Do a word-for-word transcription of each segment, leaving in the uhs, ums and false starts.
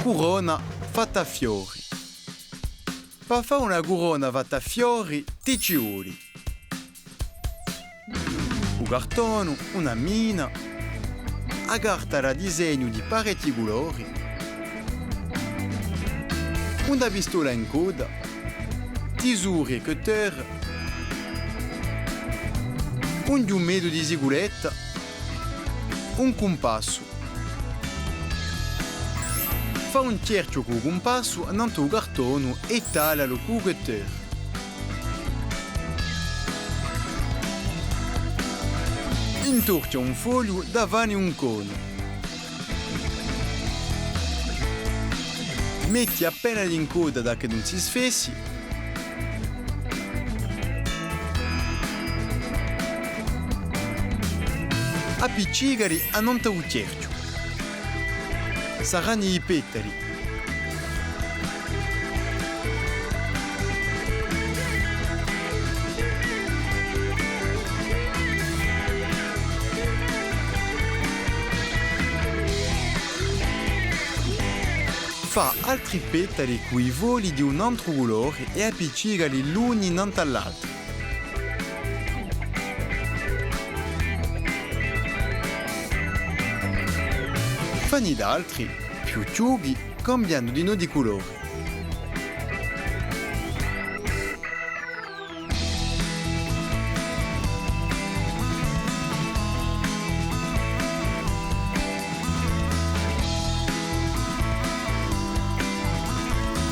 Curona fatta à fiori. Pà fà una curona fatta à fiori, ti ci voli u cartonu, una mina, a carta da disegnu di parechji culori, una pistola incodda, tisori è cutter, un ghjumettu di siculetta, un cumpassu. Fà un chjerchju cù u cumpassu annantu à u cartonu è taglialu cù u cutter. Intorchja un fogliu da fà ne un conu. Metti appena d'incodda da chì ùn si sfessi. Appiccicali annantu à u chjerchju. Sarani i petali. Fà altri petali cù i fogli di un antru culori è appiccicali l'uni nantu à l'altri. Fà ni d'altri, più chjuchi, cambiandu dinò di culori.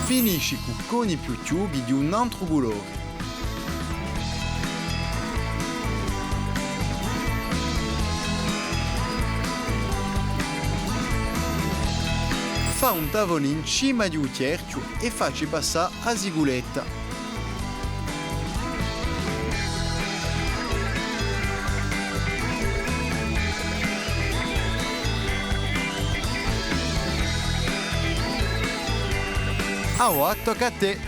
Finisci cù coni più chjuchi di un antru culori. Fà un tavoni in cima di u chjerchju è facci passà a siculetta. Avà tocca à tè!